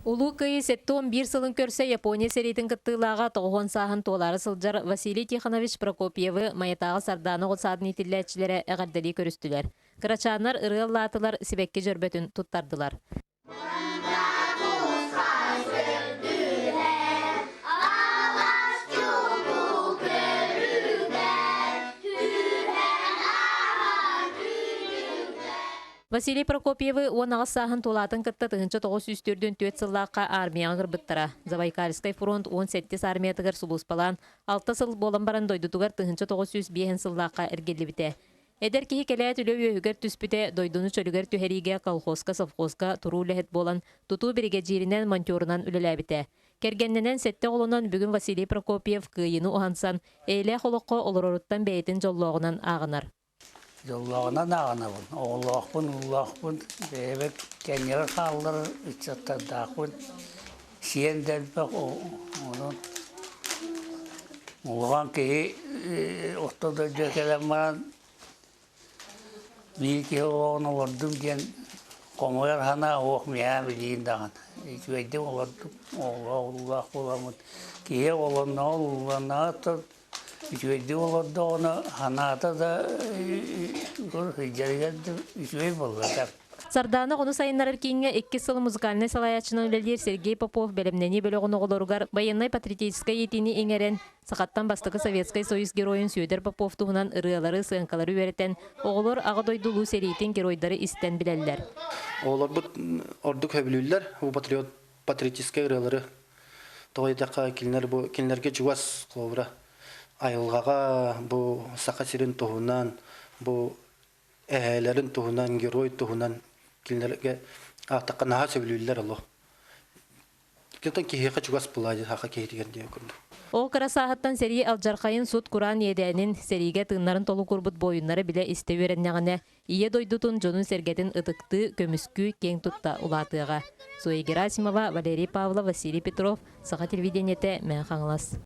Улуу Кыайыы 71 сылын көрсө Япония сэриитин кыттыылааҕа 90 сааһын туолаары сылдьар Василий Тихонович Прокопьевы Майатааҕы Сардаана оҕо саадын иитиллээччилэрэ эҕэрдэлии көрүстүлэр. Кырачааннар ырыа ыллаатылар, сибэкки дьөрбөтүн туттардылар. Василий Прокопьевы 18 сааһын туолаатын кытта 1944 сыллаахха армияҕа ыҥырбыттара. Забайкальскай фронт 17 армиятыгар сулууспалаан, алта сыл буолан баран дойдутугар 1905 сыллаахха эргиллибитэ. Эдэр киһи кэлээт үлэ үөһүгэр түспүтэ, дойдуну чөлүгэр түһэриигэ колхозка, совхозка туруу үлэһит буолан, тутуу биригэдьииринэн, монтерунан үлэлээбитэ. Кэргэннэнэн сэттэ оҕолонон бүгүн Василий Прокопьев кыайыыны уһансан, эйэлээх олоххо олороруттан бэйэтин дьоллооҕунан ааҕынар. Дьоллооҕунан ааҕынабын, оҕолоохпун, уулаахпын, бэйэбэр кэннигэр хаалларар ыччаттардаахпын, сиэн да элбэх, онон улахан киһи орто дойдуга кэлэн баран биир киһи олоҕун олордум диэн хомойор санаа суох миэхэ билигин даҕаны. Үчүгэйдик олордум, оҕолоох уруулаах буоламмыт киһи оҕолонноҕо урууланнаҕа Үчүгэйдик олордоҕуна санаата да сылдьарыгар да үчүгэй буолла. Сардаана оҕону сайыннарар кииҥҥэ иккис сыл музыкальнай салайааччынан үлэлиир Сергей Попов бэлэмнэнии бөлөҕүн оҕолоругар байыаннай-патриотическай иитиини иҥэрэн, сахаттан бастакы Советскай Союз геройун Сүөдэр Попов туһунан ырыалары, сыаҥкалары үөрэтэн, оҕолор Аҕа дойду Улуу сэриитин геройдары истэн билэллэр. Оҕолорбут ордук сөбүлүүллэр бу патриот патриотическай ырыалары тоҕо диэтэххэ кинилэр бу кинилэргэ чугас холобура айылҕаҕа бу Саха сирин туһунан бу эһээлэрин туһунан герой туһунан кинилэргэ ааттахха наһаа сөбүлүүллэр олох Китан киһиэхэ чугас буолаа дии саха киһитигэр диэн курдук. Ол кыра сааһыттан сэрии алдьархайын сут-кураан иэдээнин, сэриигэ тыыннарын толук уурбут буойуннары билэ истэ үөрэннэҕинэ, Ийэ дойдутун дьонун-сэргэтин ытыктыы, көмүскүү, киэҥ тутта улаатыаҕа. Зоя Герасимова, Валерий Павлов, Василий Петров, Саха телевидениетэ, Мэҥэ Хаҥалас.